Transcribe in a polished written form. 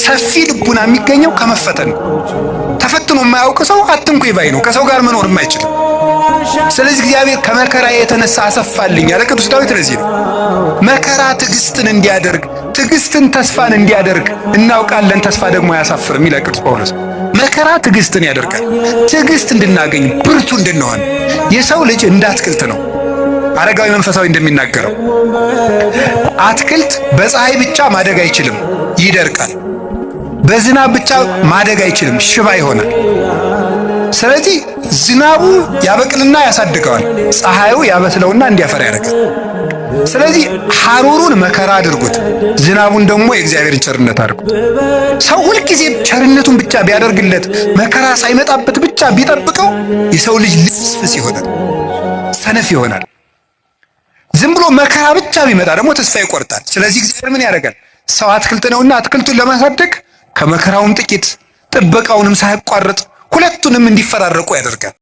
ሰፊ ልቡና የሚገኘው ከመፈተን ነው። ተፈትኖ የማያውቅ ሰው አትንኩኝ ባይ ነው። ከሰው ጋር መኖር አይችልም። ስለዚህ እግዚአብሔር ከመከራ የተነሳ አሰፋልኝ ያለ ቅዱስ ዳዊት ለዚህ ነው። መከራ ትዕግስትን እንዲያደርግ፣ ትዕግስትን ተስፋን እንዲያደርግ እናውቃለን። ተስፋ ደግሞ አያሳፍርም ይላል ቅዱስ ጳውሎስ። መከራ ትዕግስትን ያደርጋል። ትዕግስት እንድናገኝ፣ ብርቱ እንድንሆን። የሰው ልጅ እንደ አትክልት ነው። አረጋዊ መንፈሳዊ እንደሚናገረው አትክልት በፀሐይ ብቻ ማደግ አይችልም፣ ይደርቃል። በዝናብ ብቻ ማደግ አይችልም፣ ሽባ ይሆናል። ስለዚህ ዝናቡ ያበቅልና ያሳድገዋል፣ ፀሐዩ ያበስለውና እንዲያፈራ ያደርጋል። ስለዚህ ሐሩሩን መከራ አድርጉት፣ ዝናቡን ደግሞ የእግዚአብሔርን ቸርነት አድርጉት። ሰው ሁልጊዜ ቸርነቱን ብቻ ቢያደርግለት፣ መከራ ሳይመጣበት ብቻ ቢጠብቀው የሰው ልጅ ልፍስፍስ ይሆናል፣ ሰነፍ ይሆናል። ዝም ብሎ መከራ ብቻ ቢመጣ ደግሞ ተስፋ ይቆርጣል። ስለዚህ እግዚአብሔር ምን ያደርጋል? ሰው አትክልት ነውና አትክልቱን ለማሳደግ ከመከራውም ጥቂት፣ ጥበቃውንም ሳያቋርጥ ሁለቱንም እንዲፈራረቁ ያደርጋል።